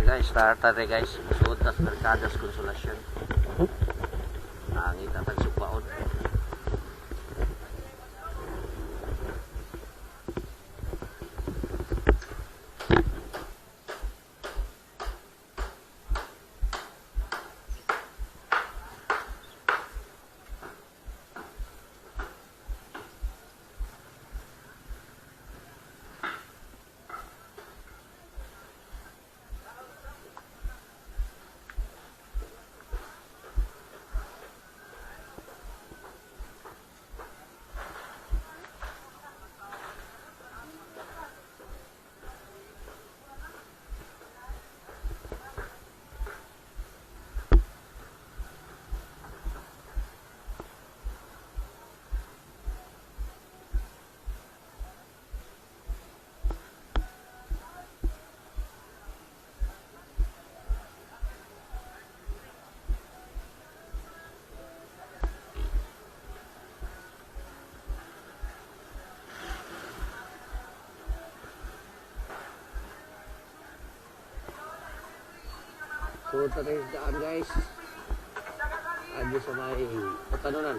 Guys, start tayo guys. Suod tas Mercados Consolacion. Angita tag sugbaon. Suod ta tayo sa daan guys. Adi sa may patanunan.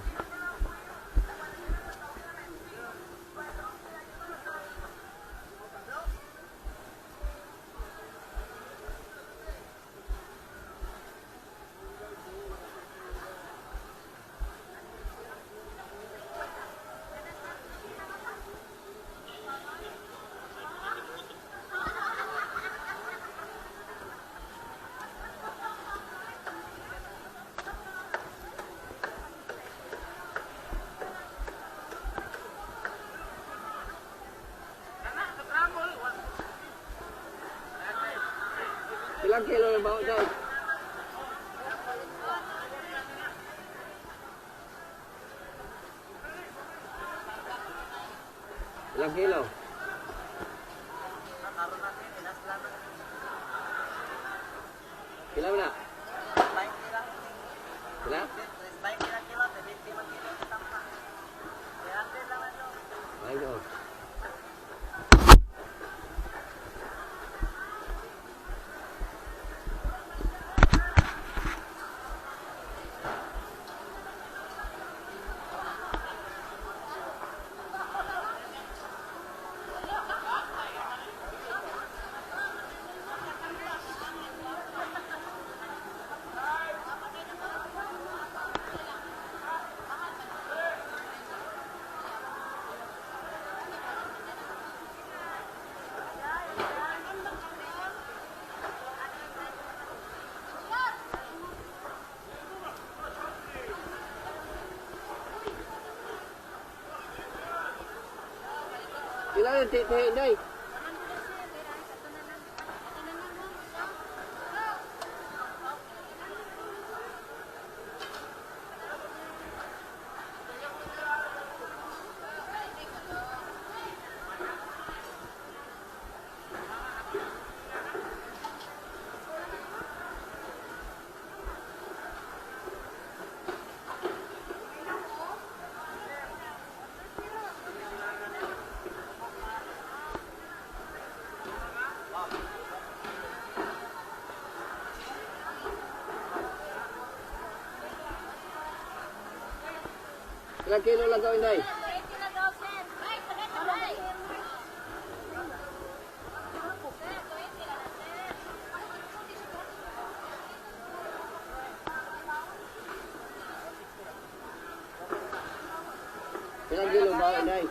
Ilang kilo yung baho guys? Ilang kilo? Ilang na? Ilang? Ayun. Ilan ang titihin, Day? Ilang kilo lang gawin, Day? Ilang kilo ba, Day?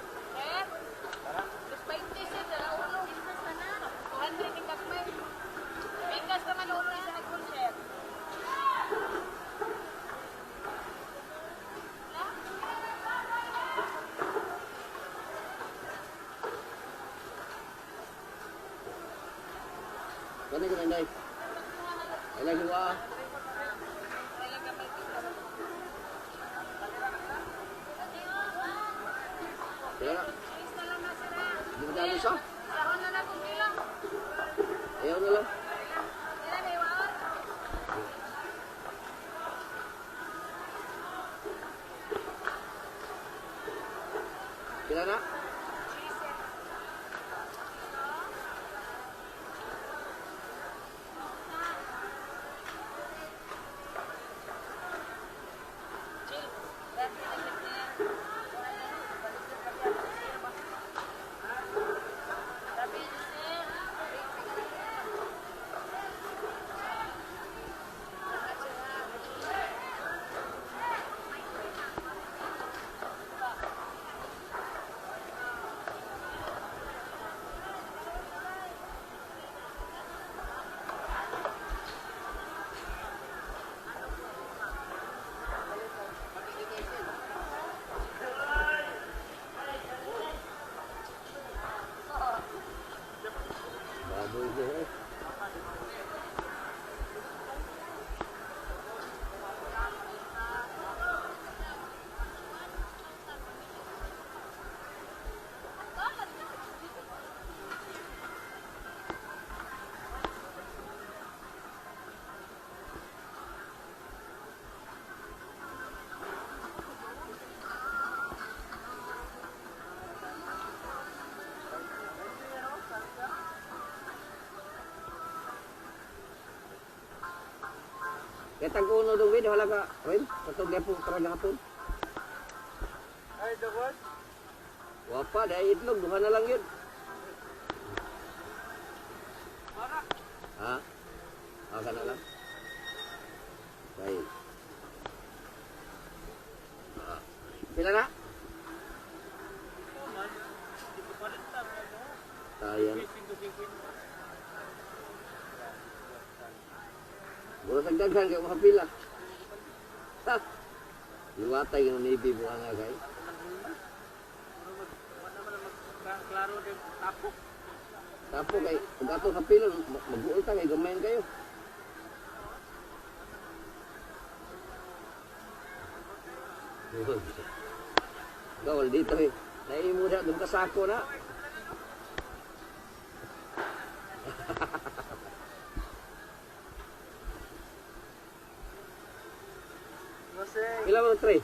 Kani ko na, Day? Ilang kilo ah? Kaya na. Hindi mo dami siya? Ayaw na lang. Kila na? Kaya tag-uno dong, wait, wala ka, Ren, katong gapon, para gapon. Ay, the what? Wapa, dahil itlog, duha na lang yun. Ha? Aka na lang? Dahil. Ah. Pila na? Tayan. Mura sa daghan kay makapila. Ha. Liwatay yung nibi mo nga kay. Klaro din tapo. Tapo kay ug ato sa pila mag-uol ta kay gamayan kayo. Gawal dito eh. Naimo na dun kasako na. Ila mo tre?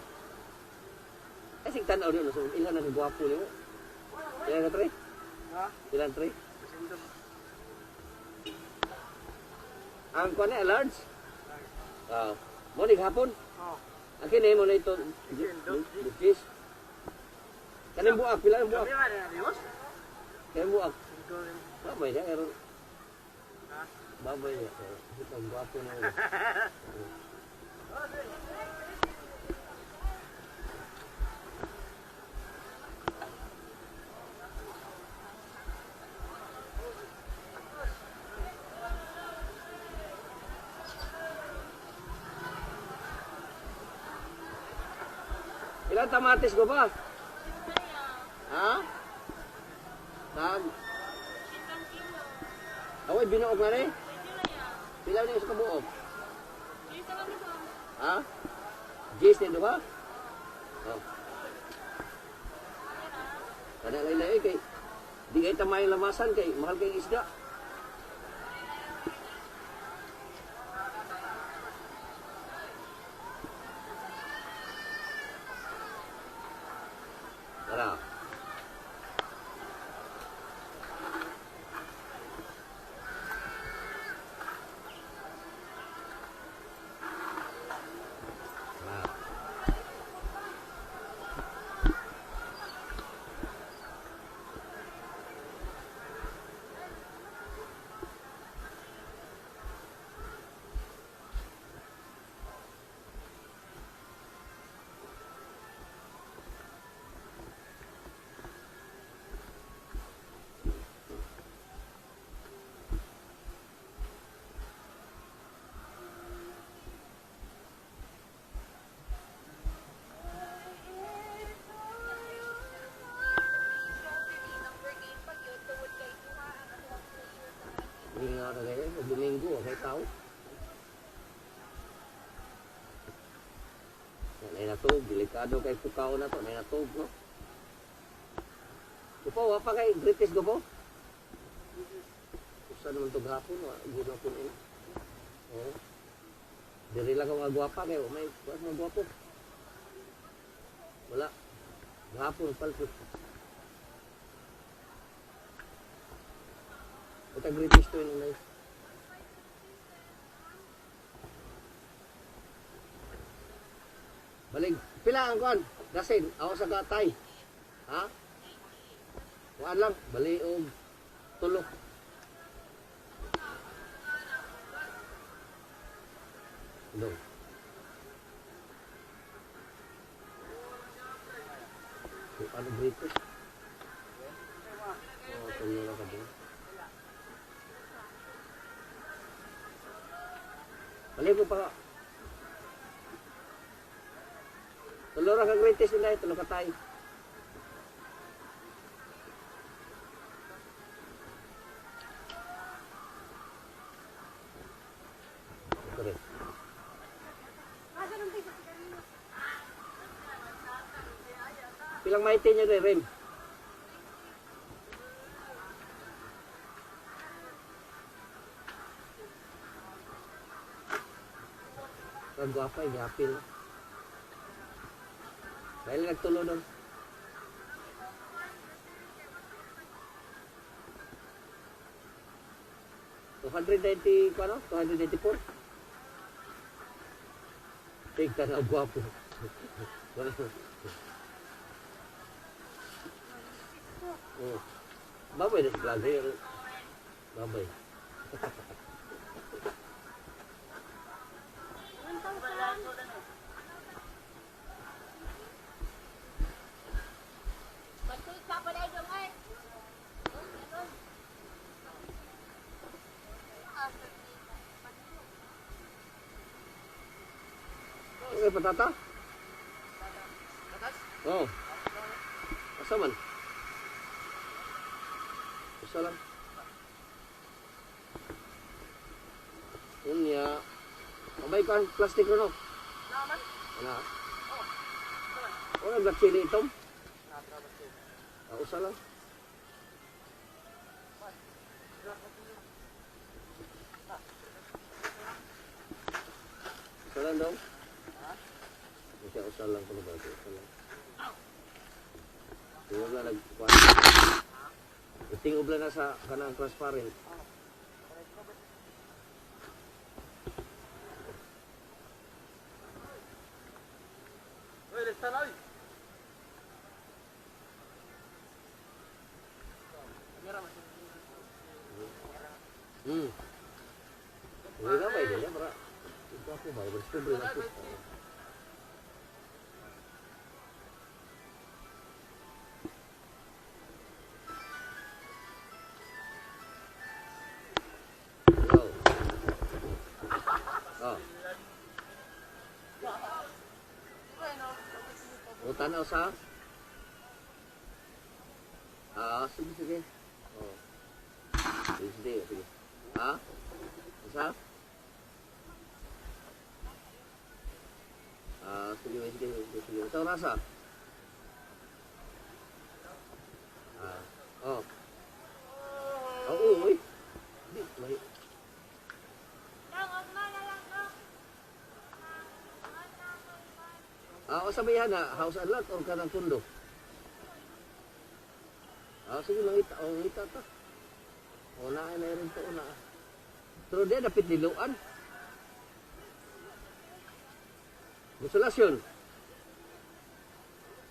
Ay sig tan-aw diyon so ila na ni gwapo nimo. Ila ka tre? Ha? Ilan tre? Ang kuan ni large? Ah, mo ni hapon. Oh. Ang kini mo na ito cheese. Kaning buak pila ang buak? Kaning buak. Babay niya pero babay niya. Ito ang gwapo na. Ilang tamatis ko ba? Ha? Tag? Away, binuog na rin? Pila na yung sa kabuok? Ha? Gis ni duha? Oh. Kada lay kay di kay tamay lamasan kay mahal kay isda. Tara. Tara. Hindi nga na kayo, Domingo, kay tao. Nay na to, delikado kay pukaw na to, nay na to, no? Upo, wa pa kay British go po? Usa naman to gapon, wa gud po ina. Oo. Diri lang ka mga gwapa kayo, may wa mga gwapo. Wala. Gapon palpit. Ito British to yun, inay. Balig, pila ang kuan? Dasin, ako sa katay. Ha? Kuan lang, bali og tulo. No. Ano British? Oh, tulo lang ka doon. Balik ko pa. Tulo ra ka greatest nila, tulo ka tayo. Ito rin. Pilang maite niya rin, Ren? Ang gwapa, gapil. Dahil nagtulo nun. 290, ano? 294? Tigtan ang gwapo. Oh. Babay na si vlogger. Babay. Okay, patata? Patas? Oo. Oh. Asa man? Usa lang. Unya. Abay ka, plastic ro no? Naman? Wala. Oh. Wala black chili itom? Natrabas ko. Ah, usa lang. Usa lang daw? Ha? Usa, usa lang kuno ba? Usa lang. Tingog na nag Tingog na sa kanang transparent. Uy, lista na, uy. Uwi na ba yun? Para ito ako ba? Discovery na ako. Hello. Oh. O tanaw sa? Ah, sige, sige. Oh. Sige, sige, sige. Ha? Isa? Ah, sige, sige, sige, sige. Ito rasa. Ah, oh. Oo, uy. Di, may... Ah, o sabihan na, house and lot or kanang kundo? Ah, sige, langita, oh, langita ta. O na, na rin to, na. Pero di, dapat niluan. Konsolasyon.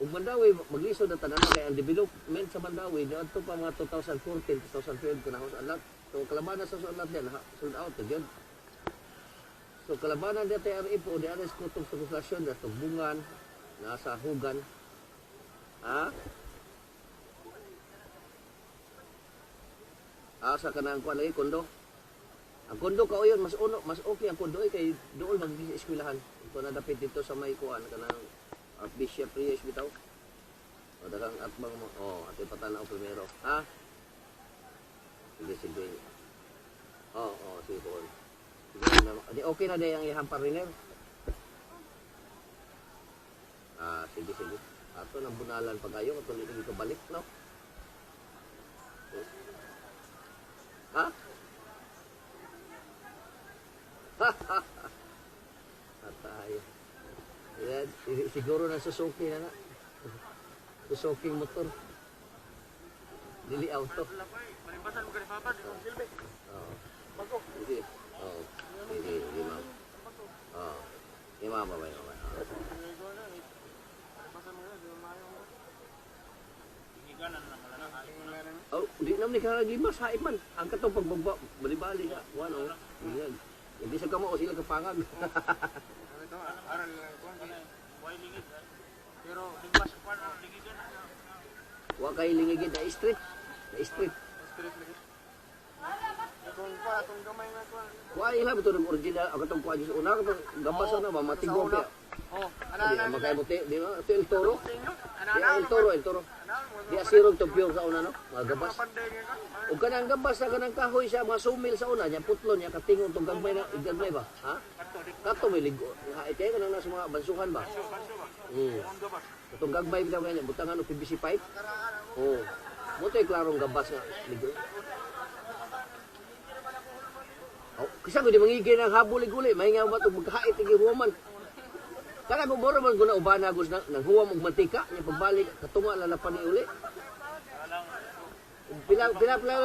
Ug Mandaue, maglisod na tanan kay ang development sa Mandaue niadto pa mga 2014, 2012 kun house and lot. So kalabanan sa house and lot din, sold out na gyud. So kalabanan di TRE po di ares kutog sa Konsolasyon, di Bungan, nasa Hugan. Ha? Ah, sa kanang kuan lagi kondo. Ang kondo ka uyon mas uno, mas okay ang kondo eh, kay dool magiging eskwelahan. Ito na dapit dito sa may kuan kanang Archbishop Reyes bitaw. O daghang atbang mo. Oh, ate patanaw primero. Ha? Sige, sige. Oh, oh, sige po. Sige na. Di okay na day ang iyang pariner. Ah, sige, sige. Ato nang bunalan pagayo ato dili ka balik, no? Ha? Atay. Yan, siguro na Suzuki na na. Suzuki motor. Dili auto. Malimbasan mo ka ni Papa, di kong silbi. Oo. Bago. Sige. Oo. Sige, sige, ma'am. Oo. Sige, ma'am, babay, babay. Oo. Malimbasan mo ka, di mo maayo. Oh, di naman ni karagimas, haib man. Ang katong pagbaba, bali-bali ka. One, oh. Yan. Hindi sa kamo, o sila kapangag. Ito, aral lang ko. Pero ligmas pa na lingigan. Wa kay lingigid na street. Na street. Straight lagi. Itong pa, itong gamay na ko. Wa ila bito ng original ang katong kuha sa una katong gabas na ba matigong pa. Oh, ana Di ana. na makabuti, di ba? Ito El Toro. Ana Di ana. El Toro, El Toro. Di asirog to pure sa una no, mga gabas. Ug kanang gabas sa kanang kahoy sa mga sumil sa una nya putlo nya katingong tong gagmay na gagmay ba? Ha? Kato may ligo. Ha, kay kanang nasa mga bansuhan ba? Katong gagmay bitaw kanya butangan og PVC pipe. Oh. Mo to'y klarong gabas nga ligo. Oh, kisa ko di mangigil ng habol guli, mahinga ba itong magkahait igi huwaman. Kana ko moro man guna ubana gus nang nang huwam og mantika nya pagbalik katunga lang na ni uli. Pila pila pila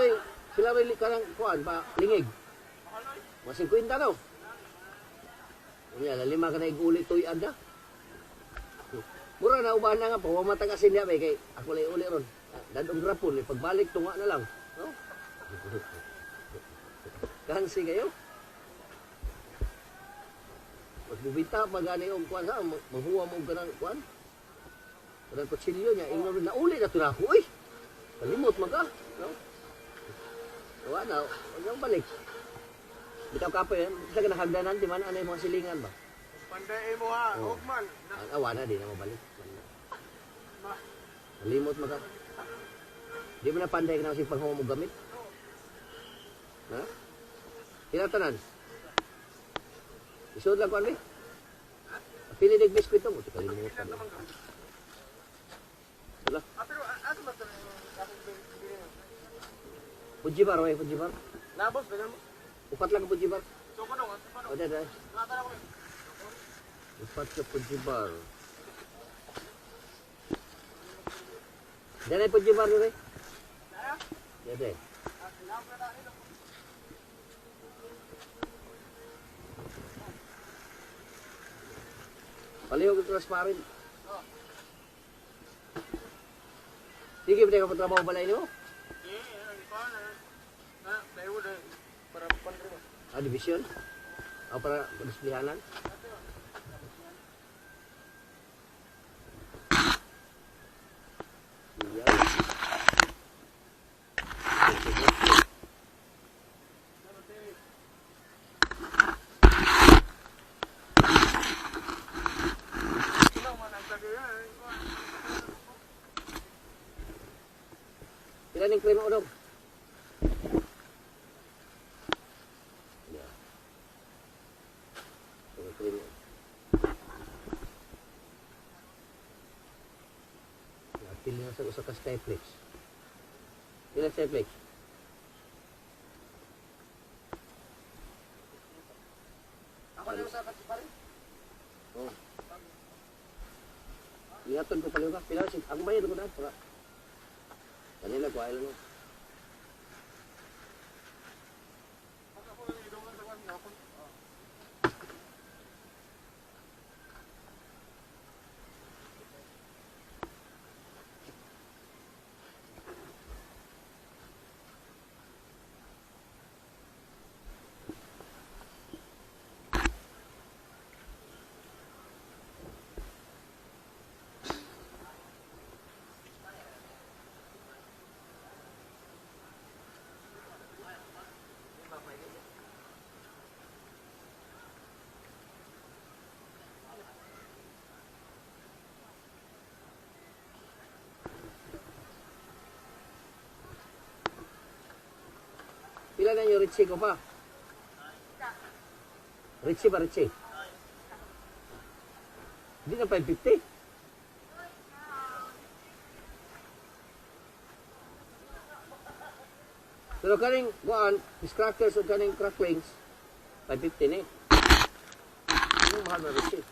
pila pila kanang kuan pa lingig. Mga 50 daw. Unya, lalima ka na iguli tuyad na. Mura na ubahan na nga pa, wa matag asin niya bay kay ako lay uli ron. Dadong grapon, eh, pagbalik tunga na lang. No? Gansi kayo. Mas bubita pa gani og kuan sa manghuwa mo og kanang kuan. Kanang kutsilyo niya, ingon na uli na to na ako oy. Kalimot man ka, no? Wa na, wag balik. Bitaw kapoy, sa ka nahagdanan di man anay mga silingan ba? Panday mo ha, Oh. Hugman. Awa na, di na mabalik. Kalimot man ka. Di mo na panday ka na kasi panghuwa mo gamit. Ha? Tinatanan. Isod lang ko, ano eh? Pili ng biskwit mo. Kalimutan. Wala. Ah, pero asa ba ito yung akong bili? Pujibar, oy, pujibar. Nabos, dagan mo. Upat lang ka pujibar. So, kuno, ato pa no. O, dada. Nakatara ko. Upat ka pujibar. Dada pujibar, oy. Dada. Palihog ito transparent. Sige, pwede ka patrabaho balay nimo? Eh, ano pa na. Na, plywood eh. Para pandre ba? Ah, division? Ah, para displihanan? Iya. Sino man ang tagay? Pila ning krema udong? Ya. Ito krema. Pili na sa usa ka Skyflex. Pila Skyflex? Ako na sa pare. Oh. Lihaton ko paliw ka. Pila si ang bayad ko na para. Kanila ko ay lang. Ako na idungan sa kwan ako. Pila na yung Ritchie ko pa? Ritchie ba, Ritchie? Hindi na 550? Pero kaning kuan, crackers o kaning cracklings, 550 ni. Ano mahal na Ritchie?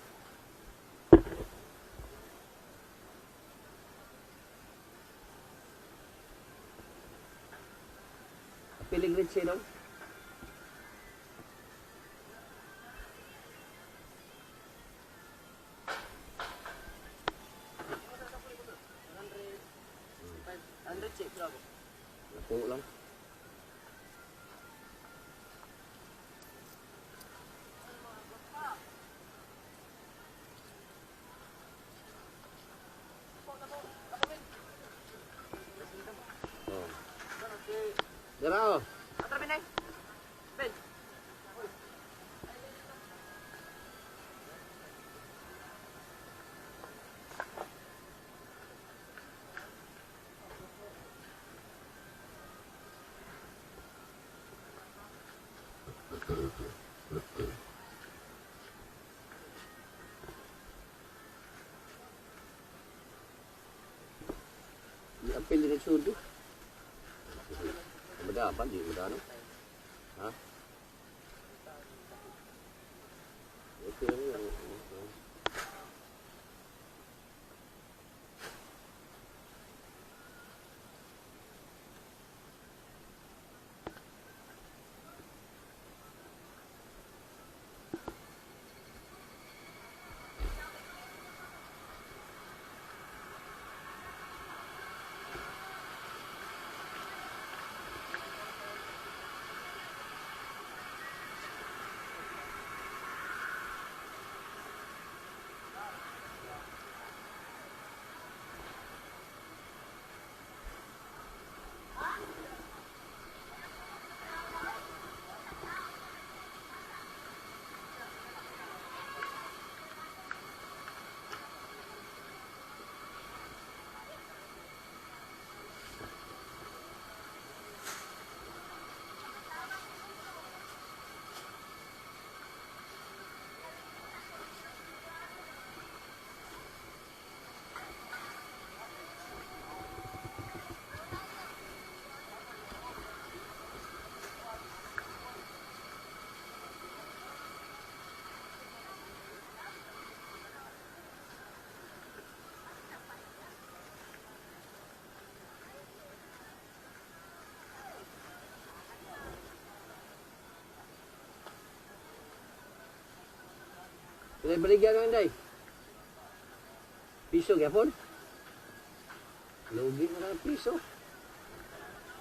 Piling Ritchie, no? Napuno lang. Oh. Dara, oh. Atra binay. Ben. Di apil din sudo. Madapan di madano. Ha? Okay lang yan. Pinay baligyan na, Inday. Piso, gyapon? Lugi na lang piso.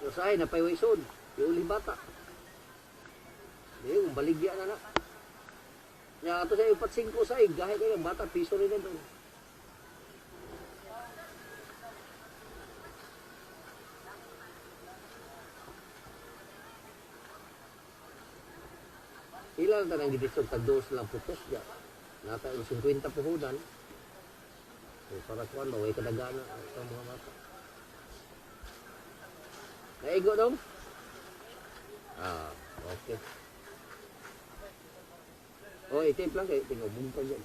Usahay, napaywaison. Iuli bata. Di, kung baligya na na. Ya, ato sa ipat 5 sa gahe kayo bata, piso rin na doon. Ilan tanang gidisog tag dos lang putos ya. Nata yung 50 puhunan. So, para kuan ba way kadagana sa mga bata. Naigo dong? Ah, okay. Oh, i-tape lang kay tingog bungkag ya.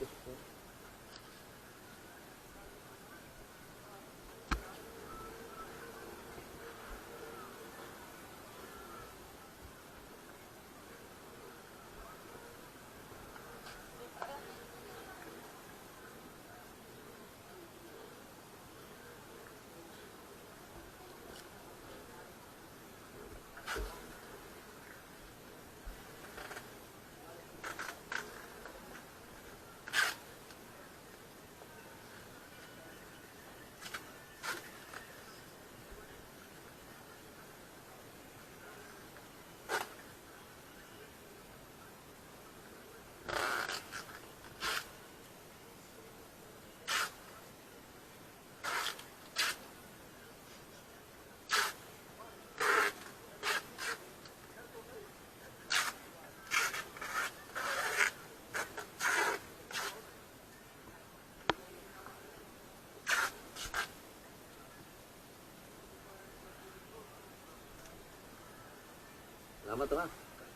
Salamat to ha.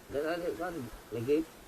Dali, dali, lagi.